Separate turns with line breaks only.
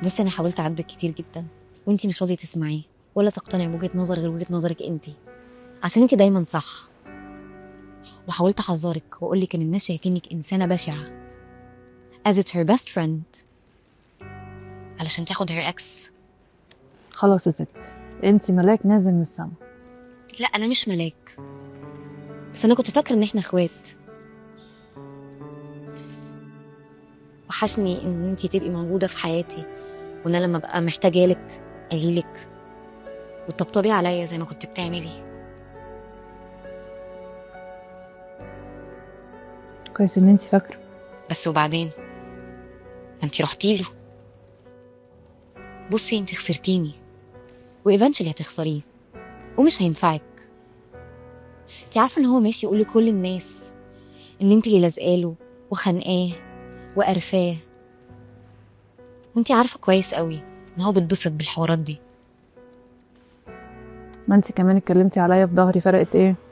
بصي انا حاولت اعاتبك كتير جدا وانتي مش راضية تسمعي ولا تقتنعي بوجهه نظر غير وجهه نظرك انتي، عشان انتي دايما صح. وحاولت احذرك واقول لك ان الناس شايفينك انسانه بشعة as it her best friend علشان تاخد her ex.
خلاص يا ستي، انتي ملاك نازل من السما.
لا انا مش ملاك، بس انا كنت فاكره ان احنا اخوات. وحشني ان انتي تبقي موجودة في حياتي، وان انا لما ابقى محتاجه لك اجيلك وتطبطبي عليا زي ما كنت بتعملي.
كويس ان انتي فاكره.
بس وبعدين انتي رحتي له. بصي انتي خسرتيني و eventually هتخسريه ومش هينفعك. انتي عارفه ان هو ماشي يقول لكل الناس ان انتي اللي لازقاله وخانقاه وقرفاه، وانتي عارفه كويس قوي ان هو بيتبسط بالحوارات دي.
ما انتي كمان اتكلمتي عليا في ظهري، فرقت ايه؟